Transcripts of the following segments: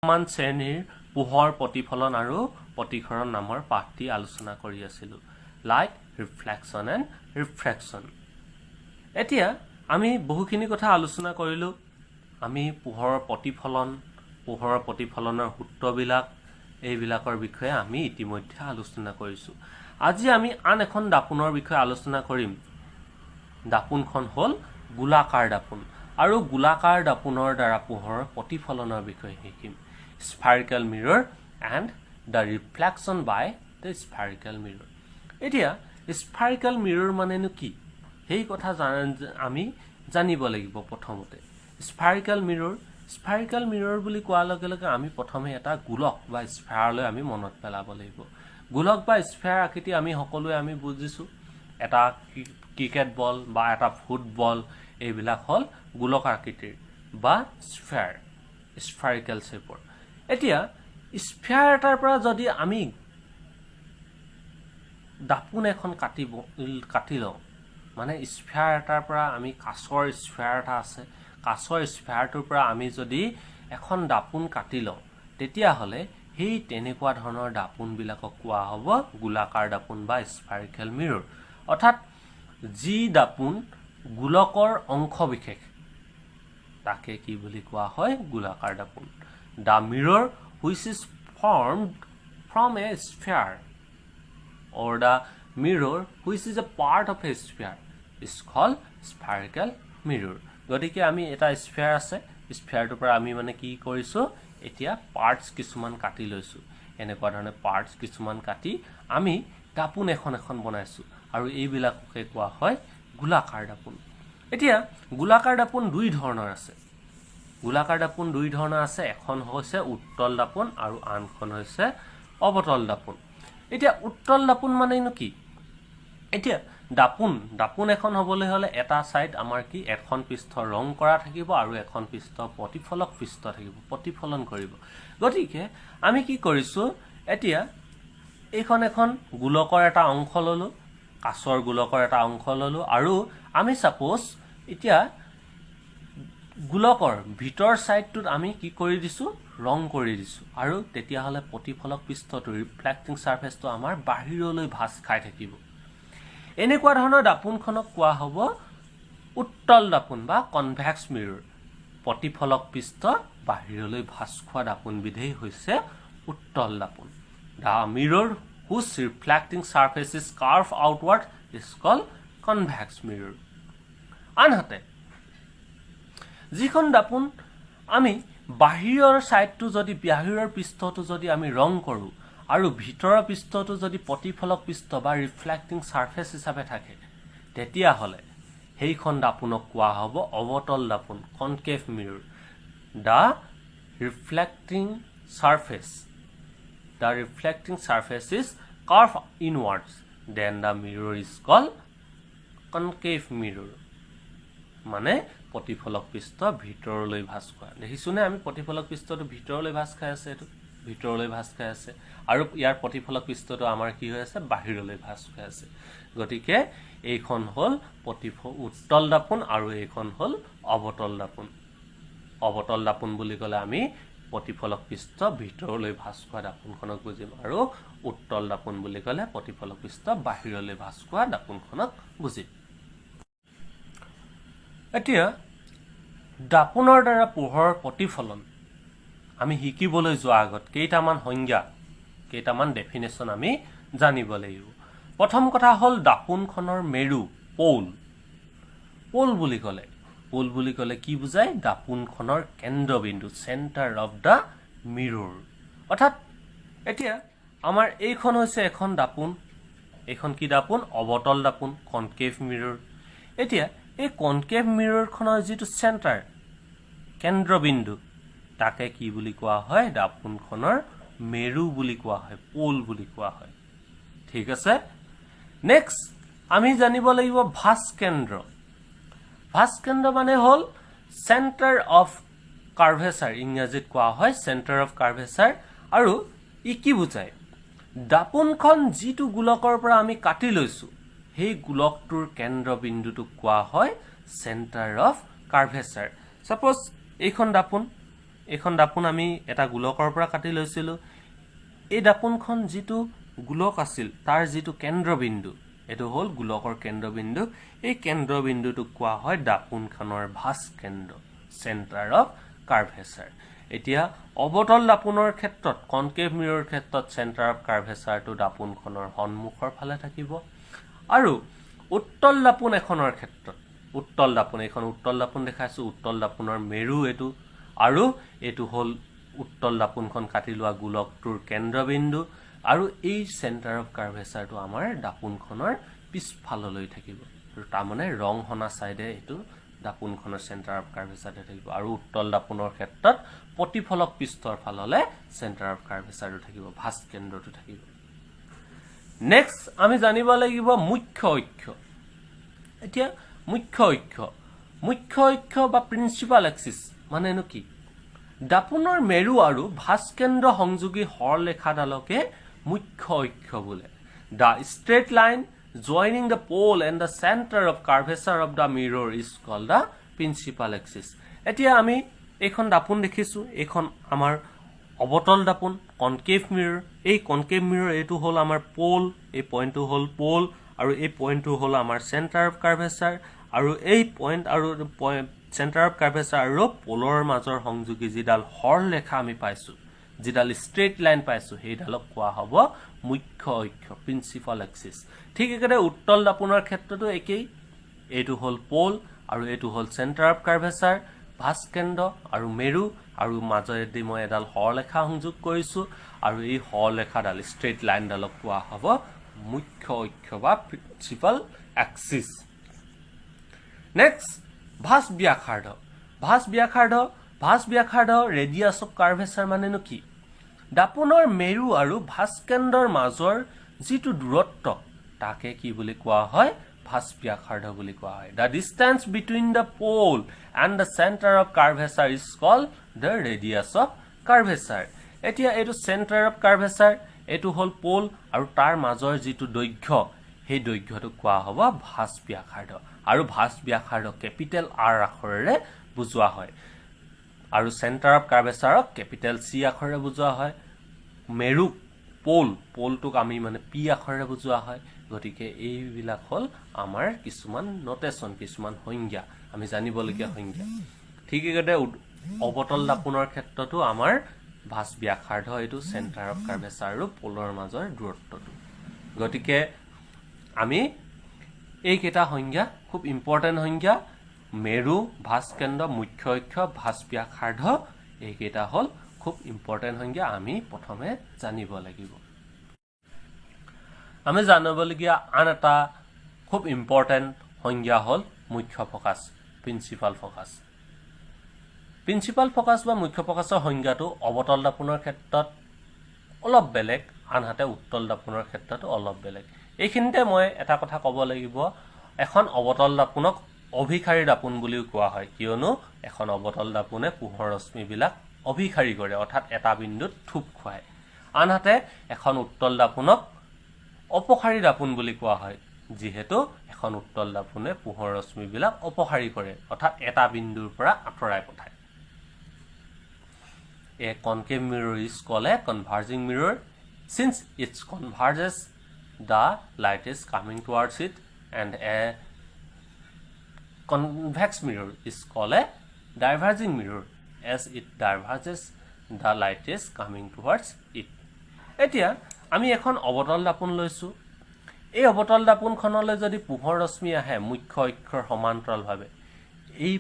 মান শ্ৰেণীৰ পোহৰ প্ৰতিফলন আৰু প্ৰতিসৰণ নামৰ পাঠটি আলোচনা কৰি আছিলোঁ, লাইট ৰিফ্লেকশ্যন এণ্ড ৰিফ্ৰেকশ্যন। এতিয়া আমি বহুখিনি কথা আলোচনা কৰিলোঁ। আমি পোহৰৰ প্ৰতিফলন, পোহৰৰ প্ৰতিফলনৰ সূত্ৰবিলাক, এইবিলাকৰ বিষয়ে আমি ইতিমধ্যে আলোচনা কৰিছোঁ। আজি আমি আন এখন দাপোনৰ বিষয়ে আলোচনা কৰিম। দাপোনখন হ'ল গোলাকাৰ দাপোন আৰু গোলাকাৰ দাপোনৰ দ্বাৰা পোহৰৰ প্ৰতিফলনৰ বিষয়ে শিকিম, spherical mirror and the reflection by the spherical mirror। এতিয়া স্ফাৰিকেল মিৰৰ মানেনো কি, সেই কথা আমি জানিব লাগিব। প্ৰথমতে স্ফাৰিকেল মিৰৰ। স্ফাৰিকেল মিৰৰ বুলি কোৱাৰ লগে লগে আমি প্ৰথমে এটা গোলক বা স্ফেয়াৰলৈ আমি মনত পেলাব লাগিব। গোলক বা স্ফেয়াৰ আকৃতি আমি সকলোৱে আমি বুজিছোঁ। এটা ক্ৰিকেট বল বা এটা ফুটবল, এইবিলাক হ'ল গোলক আকৃতিৰ বা স্ফেয়াৰ, স্ফাৰিকেল শ্বেপৰ। এতিয়া স্ফেয়াৰ এটাৰ পৰা যদি আমি দাপোন এখন কাটি লওঁ, মানে স্ফেয়াৰ এটাৰ পৰা আমি, কাঁচৰ স্ফেয়াৰ এটা আছে, কাঁচৰ স্ফেয়াৰটোৰ পৰা আমি যদি এখন দাপোন কাটি লওঁ, তেতিয়াহ'লে সেই তেনেকুৱা ধৰণৰ দাপোনবিলাকক কোৱা হ'ব গোলাকাৰ দাপোন বা স্ফাৰিকেল মিৰৰ। অৰ্থাৎ যি দাপোন গোলকৰ অংশ বিশেষ, তাকে কি বুলি কোৱা হয়? গোলাকাৰ দাপোন। The mirror which is formed from a sphere or the mirror which is a part of a sphere is called spherical mirror। গতিকে আমি এটা স্ফেয়াৰ আছে, স্ফেয়াৰটোৰ পৰা আমি মানে কি কৰিছোঁ, এতিয়া পাৰ্টছ কিছুমান কাটি লৈছোঁ। এনেকুৱা ধৰণে পাৰ্টছ কিছুমান কাটি আমি দাপোন এখন এখন বনাইছোঁ আৰু এইবিলাককে কোৱা হয় গোলাকাৰ দাপোন। এতিয়া গোলাকাৰ দাপোন দুই ধৰণৰ আছে। গোলাকাৰ দাপোন দুই ধৰণৰ আছে। এখন হৈছে উত্তল দাপোন আৰু আনখন হৈছে অৱতল দাপোন। এতিয়া উত্তল দাপোন মানেনো কি? এতিয়া দাপোন এখন হ'বলৈ হ'লে এটা ছাইড আমাৰ কি, এখন পৃষ্ঠ ৰং কৰা থাকিব আৰু এখন পৃষ্ঠ প্ৰতিফলক পৃষ্ঠ থাকিব, প্ৰতিফলন কৰিব। গতিকে আমি কি কৰিছোঁ? এতিয়া এইখন এখন গোলকৰ এটা অংশ ল'লোঁ, কাঁচৰ গোলকৰ এটা অংশ ল'লোঁ আৰু আমি ছাপ'জ এতিয়া গোলকৰ ভিতৰ ছাইডটোত আমি কি কৰি দিছোঁ? ৰং কৰি দিছোঁ। আৰু তেতিয়াহ'লে প্ৰতিফলক পৃষ্ঠটো, ৰিফ্লেক্টিং ছাৰ্ফেচটো আমাৰ বাহিৰলৈ ভাঁজ খাই থাকিব। এনেকুৱা ধৰণৰ দাপোনখনক কোৱা হ'ব উত্তল দাপোন বা কনভেক্স মিৰৰ। প্ৰতিফলক পৃষ্ঠ বাহিৰলৈ ভাঁজ খোৱা দাপোনবিধেই হৈছে উত্তল দাপোন। The mirror whose reflecting surface is curve outward is called convex mirror। আনহাতে যিখন দাপোন আমি বাহিৰৰ ছাইডটো যদি, বাহিৰৰ পৃষ্ঠটো যদি আমি ৰং কৰোঁ আৰু ভিতৰৰ পৃষ্ঠটো যদি প্ৰতিফলক পৃষ্ঠ বা ৰিফ্লেক্টিং ছাৰ্ফেচ হিচাপে থাকে, তেতিয়াহ'লে সেইখন দাপোনক কোৱা হ'ব অৱতল দাপোন, concave mirror। The reflecting surface is curve inwards, then the mirror is called concave mirror। মানে প্ৰতিফলক পৃষ্ঠ ভিতৰলৈ ভাঁজ খোৱা। দেখিছোনে আমি, প্ৰতিফলক পৃষ্ঠটো ভিতৰলৈ ভাঁজ খাই আছে। এইটো ভিতৰলৈ ভাঁজ খাই আছে আৰু ইয়াৰ প্ৰতিফলক পৃষ্ঠটো আমাৰ কি হৈ আছে? বাহিৰলৈ ভাঁজ খাই আছে। গতিকে এইখন হ'ল উত্তল দাপোন আৰু এইখন হ'ল অৱতল দাপোন। অৱতল দাপোন বুলি ক'লে আমি প্ৰতিফলক পৃষ্ঠ ভিতৰলৈ ভাঁজ খোৱা দাপোনখনক বুজিম আৰু উত্তল দাপোন বুলি ক'লে প্ৰতিফলক পৃষ্ঠ বাহিৰলৈ ভাঁজ খোৱা দাপোনখনক বুজিম। এতিয়া দাপোনৰ দ্বাৰা পোহৰৰ প্ৰতিফলন আমি শিকিবলৈ যোৱাৰ আগত কেইটামান সংজ্ঞা, কেইটামান ডেফিনেশ্যন আমি জানিব লাগিব। প্ৰথম কথা হ'ল দাপোনখনৰ মেৰু, প'ল। প'ল বুলি ক'লে কি বুজায়? দাপোনখনৰ কেন্দ্ৰবিন্দু, চেণ্টাৰ অফ the মিৰৰ। অৰ্থাৎ এতিয়া আমাৰ এইখন হৈছে এখন দাপোন। এইখন কি দাপোন? অৱতল দাপোন, কনকেভ মিৰৰ। এতিয়া এই কনকেভ মিৰৰখনৰ যিটো চেণ্টাৰ, কেন্দ্ৰবিন্দু, তাকে কি বুলি কোৱা হয়? দাপোনখনৰ মেৰু বুলি কোৱা হয়, প'ল বুলি কোৱা হয়। ঠিক আছে। নেক্সট আমি জানিব লাগিব ভাঁজ কেন্দ্ৰ। ভাঁজ কেন্দ্ৰ মানে হ'ল চেণ্টাৰ অফ কাৰ্ভেচাৰ। ইংৰাজীত কোৱা হয় চেণ্টাৰ অফ কাৰ্ভেচাৰ। আৰু ই কি বুজায়? দাপোনখন যিটো গোলকৰ পৰা আমি কাটি লৈছোঁ, সেই গোলকটোৰ কেন্দ্ৰবিন্দুটোক কোৱা হয় চেণ্টাৰ অফ কাৰ্ভেচাৰ। ছাপ'জ এইখন দাপোন। এইখন দাপোন আমি এটা গোলকৰ পৰা কাটি লৈছিলোঁ। এই দাপোনখন যিটো গোলক আছিল, তাৰ যিটো কেন্দ্ৰবিন্দু, এইটো হ'ল গোলকৰ কেন্দ্ৰবিন্দু। এই কেন্দ্ৰবিন্দুটোক কোৱা হয় দাপোনখনৰ ভাঁজ কেন্দ্ৰ, চেণ্টাৰ অফ কাৰ্ভেচাৰ। এতিয়া অৱতল দাপোনৰ ক্ষেত্ৰত, কনকেভ মিৰৰ ক্ষেত্ৰত চেণ্টাৰ অফ কাৰ্ভেচাৰটো দাপোনখনৰ সন্মুখৰ ফালে থাকিব আৰু উত্তল দাপোন এখনৰ ক্ষেত্ৰত, উত্তল দাপোন, এইখন উত্তল দাপোন দেখাইছোঁ, উত্তল দাপোনৰ মেৰু এইটো আৰু এইটো হ'ল উত্তল দাপোনখন কাটি লোৱা গোলকটোৰ কেন্দ্ৰবিন্দু আৰু এই চেণ্টাৰ অফ কাৰ্ভেচাৰটো আমাৰ দাপোনখনৰ পিছফাললৈ থাকিব আৰু তাৰমানে ৰং সনা ছাইডে এইটো দাপোনখনৰ চেণ্টাৰ অফ কাৰ্ভেচাৰটো থাকিব আৰু উত্তল দাপোনৰ ক্ষেত্ৰত প্ৰতিফলক পৃষ্ঠৰ ফাললে চেণ্টাৰ অফ কাৰ্ভেচাৰটো থাকিব, ভাঁজ কেন্দ্ৰটো থাকিব। নেক্সট আমি জানিব লাগিব মুখ্য অক্ষ। এতিয়া মুখ্য অক্ষ বা প্ৰিন্সিপাল এক্সিছ মানেনো কি? দাপোনৰ মেৰু আৰু ভাঁজকেন্দ্ৰ সংযোগী সৰলৰেখাডালকে মুখ্য অক্ষ বোলে। The straight line joining the pole and the center of curvature of the mirror is called the principal axis. এতিয়া আমি এইখন দাপোন দেখিছোঁ। এইখন আমাৰ অৱতল দাপোন, কনকেভ মিৰৰ। এই কনকেভ মিৰৰ, এইটো হ'ল আমাৰ প'ল, এই পইণ্টটো হ'ল প'ল আৰু এই পইণ্টটো হ'ল আমাৰ চেণ্টাৰ অফ কাৰ্ভেচাৰ আৰু এই পইণ্ট আৰু চেণ্টাৰ অফ কাৰ্ভেচাৰ আৰু প'লৰ মাজৰ সংযোগী যিডাল সৰলৰেখা আমি পাইছোঁ, যিডাল ষ্ট্ৰেইট লাইন পাইছোঁ, সেইডালক কোৱা হ'ব মুখ্য অক্ষ, প্ৰিন্সিপাল এক্সিছ। ঠিক একেদৰে উত্তল দাপোনৰ ক্ষেত্ৰতো একেই। এইটো হ'ল প'ল আৰু এইটো হ'ল চেণ্টাৰ অফ কাৰ্ভেচাৰ, ভাঁজ কেন্দ্ৰ আৰু মেৰু আৰু মাজেদি মই এডাল সৰলৰেখা সংযোগ কৰিছোঁ আৰু এই সৰলৰেখাডাল, ষ্ট্ৰেইট লাইনডালক কোৱা হ'ব মুখ্য অক্ষ বা প্ৰিন্সিপাল এক্সিছ। নেক্সট ভাঁজ ব্যাসাৰ্ধ। ভাঁজ ব্যাসাৰ্ধ, ৰেডিয়াছ অফ কাৰ্ভেচাৰ মানেনো কি? দাপোনৰ মেৰু আৰু ভাঁজকেন্দ্ৰৰ মাজৰ যিটো দূৰত্ব, তাকে কি বুলি কোৱা হয়? ভাঁজ ব্যাসাৰ্ধ বুলি কোৱা হয়। The distance between the pole and the center of curvature is called the radius of curvature. এতিয়া এইটো চেণ্টাৰ অফ কাৰ্ভেচাৰ, এইটো হ'ল প'ল আৰু তাৰ মাজৰ যিটো দৈৰ্ঘ্য, সেই দৈৰ্ঘ্যটোক কোৱা হ'ব ভাঁজ ব্যাসাৰ্ধ আৰু ভাঁজ ব্যাসাৰ্ধ কেপিটেল আৰ আখৰেৰে বুজোৱা হয় আৰু চেণ্টাৰ অফ কাৰ্ভেচাৰক কেপিটেল চি আখৰেৰে বুজোৱা হয়। মেৰুক, প'ল, প'লটোক আমি মানে পি আখৰেৰে বুজোৱা হয়। গতিকে এইবিলাক হ'ল আমাৰ কিছুমান নটেশ্যন, কিছুমান সংজ্ঞা, আমি জানিবলগীয়া সংজ্ঞা। ঠিক একেদৰে অৱতল দাপোনৰ ক্ষেত্ৰতো আমাৰ ভাঁজ ব্যাসাৰ্ধ এইটো চেণ্টাৰ অফ কাৰ্ভেচাৰ আৰু প'লৰ মাজৰ দূৰত্বটো। গতিকে আমি এইকেইটা সংজ্ঞা খুব ইম্পৰ্টেণ্ট সংজ্ঞা। মেৰু, ভাঁজকেন্দ্ৰ, মুখ্য অক্ষ, ভাঁজ ব্যাসাৰ্ধ, এইকেইটা হ'ল খুব ইম্পৰ্টেণ্ট সংজ্ঞা, আমি প্ৰথমে জানিব লাগিব। আমি জানিবলগীয়া আন এটা খুব ইম্পৰ্টেণ্ট সংজ্ঞা হ'ল মুখ্য focus, principal focus. Principal focus বা মুখ্য ফ'কাছৰ সংজ্ঞাটো অৱতল দাপোনৰ ক্ষেত্ৰত অলপ বেলেগ, আনহাতে উত্তল দাপোনৰ ক্ষেত্ৰতো অলপ বেলেগ। এইখিনিতে মই এটা কথা ক'ব লাগিব, এখন অৱতল দাপোনক অভিসাৰী দাপোন বুলিও কোৱা হয়, কিয়নো এখন অৱতল দাপোনে পোহৰ ৰশ্মিবিলাক অভিসাৰী কৰে, অৰ্থাৎ এটা বিন্দুত থূপ খুৱায়। আনহাতে এখন উত্তল দাপোনক অপসাৰী দাপোন বুলি কোৱা হয়, যিহেতু এখন উত্তল দাপোনে পোহৰ ৰশ্মিবিলাক অপসাৰী কৰে, অৰ্থাৎ এটা বিন্দুৰ পৰা আঁতৰাই পঠায়। A concave mirror is called a converging mirror since it converges the light is coming towards it, and a convex mirror is called a diverging mirror as it diverges the light is coming towards it. এতিয়া আমি এখন অৱতল দাপোন লৈছোঁ। এই অৱতল দাপোনখনলৈ যদি পোহৰ ৰশ্মি আহে মুখ্য অক্ষৰ সমান্তৰালভাৱে, এই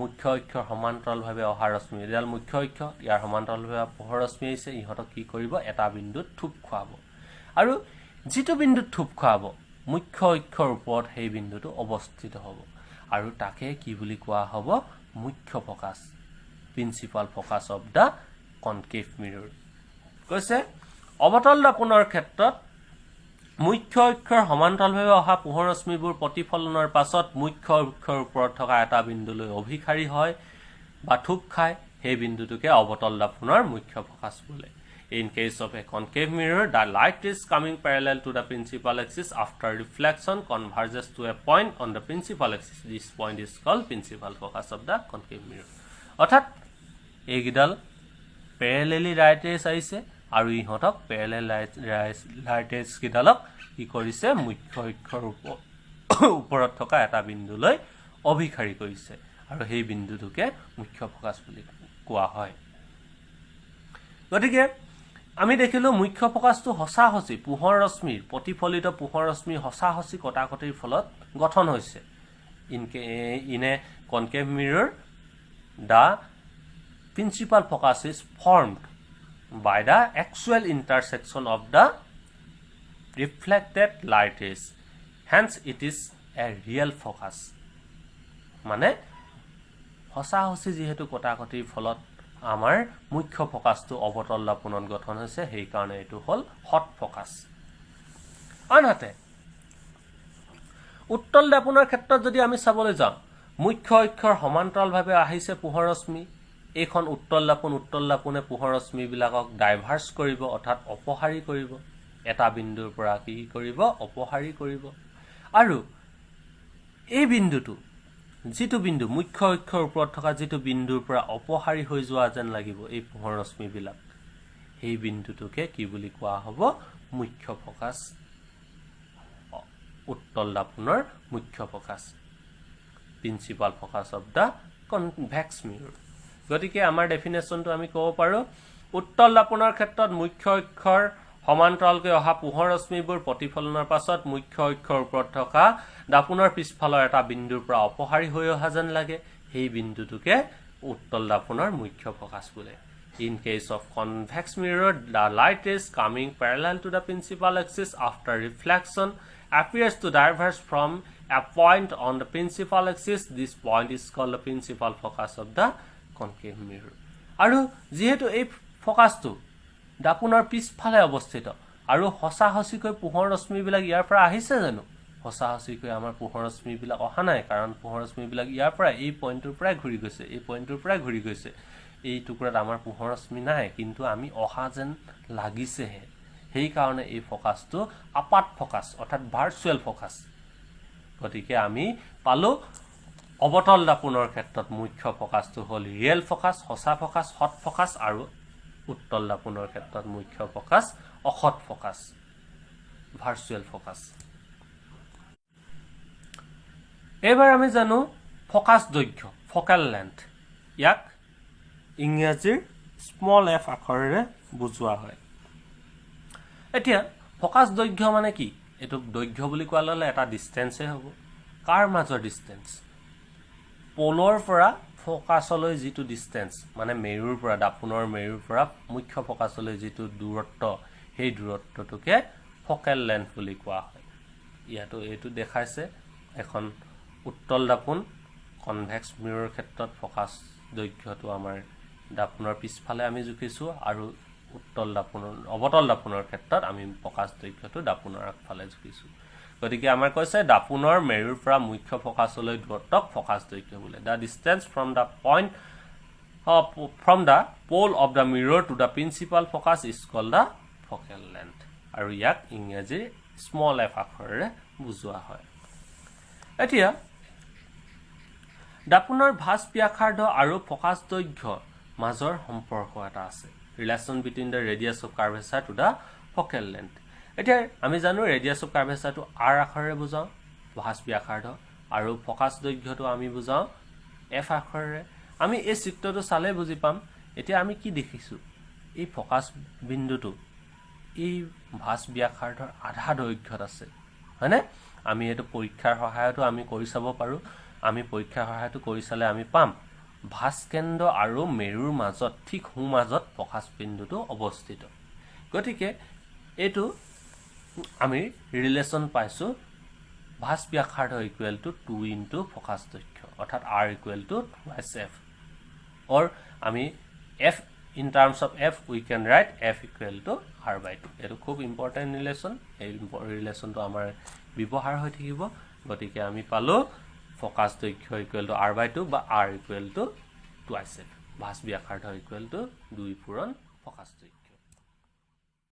মুখ্য অক্ষৰ সমান্তৰালভাৱে অহা ৰশ্মি, এডাল মুখ্য অক্ষ, ইয়াৰ সমান্তৰালভাৱে পোহৰ ৰশ্মি আহিছে, ইহঁতক কি কৰিব? এটা বিন্দুত থূপ খুৱাব আৰু যিটো বিন্দুত থূপ খুৱাব, মুখ্য অক্ষৰ ওপৰত সেই বিন্দুটো অৱস্থিত হ'ব আৰু তাকে কি বুলি কোৱা হ'ব? মুখ্য focus, principal focus of the concave mirror. কৈছে, অৱতল দাপোনৰ ক্ষেত্ৰত মুখ্য অক্ষৰ সমান্তৰালভাৱে অহা পোহৰ ৰশ্মিবোৰ প্ৰতিফলনৰ পাছত মুখ্য অক্ষৰ ওপৰত থকা এটা বিন্দুলৈ অভিসাৰী হয় বা থূপ খায়। সেই বিন্দুটোকে অৱতল দাপোনৰ মুখ্য ফ'কাছ বোলে। In case of a concave mirror, the light is coming parallel to the principal axis after reflection converges to a point on the principal axis. This point is called principal focus of the concave mirror. অৰ্থাৎ এইকেইডাল parallelly light raise আহিছে আৰু ইহঁতক parallel light ৰেজকেইডালক কি কৰিছে? মুখ্য অক্ষৰ ওপৰত থকা এটা বিন্দুলৈ অভিসাৰী কৰিছে আৰু সেই বিন্দুটোকে মুখ্য ফকাছ বুলি কোৱা হয়। গতিকে আমি দেখিলোঁ, মুখ্য ফকাছটো সঁচা সঁচি পোহৰ ৰশ্মিৰ, প্ৰতিফলিত পোহৰ ৰশ্মিৰ সঁচা সঁচি কটাকটিৰ ফলত গঠন হৈছে। In a concave mirror, the principal focus is formed by the actual intersection of the reflected light rays. Hence, it is a real focus. মানে সঁচা সঁচি যিহেতু কটাকটিৰ ফলত আমাৰ মুখ্য ফকাছটো অৱতল দাপোনত গঠন হৈছে, সেইকাৰণে এইটো হ'ল সৎ ফকাছ। আনহাতে উত্তল দাপোনৰ ক্ষেত্ৰত যদি আমি চাবলৈ যাওঁ, মুখ্য অক্ষৰ সমান্তৰালভাৱে আহিছে পোহৰ ৰশ্মি। এইখন উত্তল দাপোন। উত্তল দাপোনে পোহৰ ৰশ্মিবিলাকক ডাইভাৰ্চ কৰিব, অৰ্থাৎ অপসাৰী কৰিব। এটা বিন্দুৰ পৰা কি কৰিব? অপসাৰী কৰিব। আৰু এই বিন্দুটো, যিটো বিন্দু মুখ্য অক্ষৰ ওপৰত থকা যিটো বিন্দুৰ পৰা অপসাৰী হৈ যোৱা যেন লাগিব এই পোহৰ ৰশ্মিবিলাক, সেই বিন্দুটোকে কি বুলি কোৱা হ'ব? মুখ্য ফকাছ, উত্তল দাপোনৰ মুখ্য focus, principal focus of the convex mirror. গতিকে আমাৰ ডেফিনেশ্যনটো আমি ক'ব পাৰোঁ, উত্তল দাপোনৰ ক্ষেত্ৰত মুখ্য অক্ষৰ সমান্তৰালকৈ অহা পোহৰ ৰশ্মিবোৰ প্ৰতিফলনৰ পাছত মুখ্য অক্ষৰ ওপৰত থকা দাপোনৰ পিছফালৰ এটা বিন্দুৰ পৰা অপসাৰী হৈ অহা যেন লাগে। সেই বিন্দুটোকে উত্তল দাপোনৰ মুখ্য ফকাছ বোলে। In case of convex mirror, the light rays coming parallel to the principal axis after reflection appears to diverge from a point on the principal axis. This point is called the principal focus of the concave mirror. আৰু যিহেতু এই ফকাছটো দাপোনৰ পিছফালে অৱস্থিত আৰু সঁচা সঁচিকৈ পোহৰ ৰশ্মিবিলাক ইয়াৰ পৰা আহিছে জানো? সঁচা সঁচিকৈ আমাৰ পোহৰ ৰশ্মিবিলাক অহা নাই, কাৰণ পোহৰ ৰশ্মিবিলাক ইয়াৰ পৰা, এই পইণ্টটোৰ পৰাই ঘূৰি গৈছে, এই পইণ্টটোৰ পৰাই ঘূৰি গৈছে। এই টুকুৰাত আমাৰ পোহৰ ৰশ্মি নাই, কিন্তু আমি অহা যেন লাগিছেহে। সেইকাৰণে এই ফকাছটো আপাত ফকাছ, অৰ্থাৎ ভাৰ্চুৱেল ফকাছ। গতিকে আমি পালোঁ, অৱতল দাপোনৰ ক্ষেত্ৰত মুখ্য ফকাছটো হ'ল ৰিয়েল ফকাছ, সঁচা ফকাছ, সৎ ফকাছ আৰু উত্তল দাপোনৰ ক্ষেত্ৰত মুখ্য ফকাছ অসৎ ফকাছ, ভাৰ্চুৱেল ফকাছ। এইবাৰ আমি জানো ফকাছ দৈৰ্ঘ্য, ফকেল লেন্থ। ইয়াক ইংৰাজীৰ স্মল এফ আখৰেৰে বুজোৱা হয়। এতিয়া ফকাছ দৈৰ্ঘ্য মানে কি? এইটো দৈৰ্ঘ্য বুলি কোৱা ল'লে এটা ডিষ্টেঞ্চে হ'ব। কাৰ মাজৰ ডিষ্টেঞ্চ? প'লৰ পৰা ফকাছলৈ যিটো ডিষ্টেঞ্চ, মানে মেৰুৰ পৰা, দাপোনৰ মেৰুৰ পৰা মুখ্য ফকাছলৈ যিটো দূৰত্ব, সেই দূৰত্বটোকে ফকেল লেন্থ বুলি কোৱা হয়। ইয়াতো এইটো দেখাইছে এখন উত্তল দাপোন, কনভেক্স মিৰৰ ক্ষেত্ৰত ফকাছ দৈৰ্ঘ্যটো আমাৰ দাপোনৰ পিছফালে আমি জুখিছোঁ আৰু উত্তল দাপোনৰ, অৱতল দাপোনৰ ক্ষেত্ৰত আমি ফকাছ দৈৰ্ঘ্যটো দাপোনৰ আগফালে জুখিছোঁ। গতিকে আমাৰ কৈছে, দাপোনৰ মেৰুৰ পৰা মুখ্য ফকাছলৈ দূৰত্বক ফকাছ দৈৰ্ঘ্য বোলে। The distance from the pole of the mirror to the principal focus is called the focal length. আৰু ইয়াক ইংৰাজীৰ স্মল এফ আখৰেৰে বুজোৱা হয়। এতিয়া দাপোনৰ ভাঁজ ব্যাসাৰ্ধ আৰু ফকাছ দৈৰ্ঘ্য মাজৰ সম্পৰ্ক এটা আছে, relation between the radius of curvature to the focal length. এতিয়া আমি জানো, ৰেডিয়াছ অফ কাৰ্ভেচাৰটো আৰ আখৰেৰে বুজাওঁ, ভাঁজ ব্যাসাৰ্ধ, আৰু ফকাছ দৈৰ্ঘ্যটো আমি বুজাওঁ এফ আখৰেৰে। আমি এই চিত্ৰটো চালে বুজি পাম। এতিয়া আমি কি দেখিছোঁ? এই ফকাছ বিন্দুটো এই ভাঁজ ব্যাসাৰ্ধৰ আধা দৈৰ্ঘ্যত আছে, হয়নে? আমি এইটো পৰীক্ষাৰ সহায়তো আমি কৰি চাব পাৰোঁ। আমি পৰীক্ষাৰ সহায়তো কৰি চালে আমি পাম, ভাঁজকেন্দ্ৰ আৰু মেৰুৰ মাজত, ঠিক সোঁ মাজত ফকাছ বিন্দুটো অৱস্থিত। গতিকে এইটো আমি ৰিলেশ্যন পাইছোঁ, ভাঁজ ব্যাসাৰ্ধ equal to two into focus দৈৰ্ঘ্য, অৰ্থাৎ R equal to twice F, or আমি F, in terms of F, we can write F equal to R by two. এইটো খুব ইম্পৰ্টেণ্ট ৰিলেশ্যন। এই ৰিলেশ্যনটো আমাৰ ব্যৱহাৰ হৈ থাকিব। গতিকে আমি পালোঁ ফকাছ দৈৰ্ঘ্য equal to R by two বা R equal to twice F, ভাঁজ ব্যাসাৰ্ধ ইকুৱেল টু দুই পূৰণ ফকাছ দৈৰ্ঘ্য।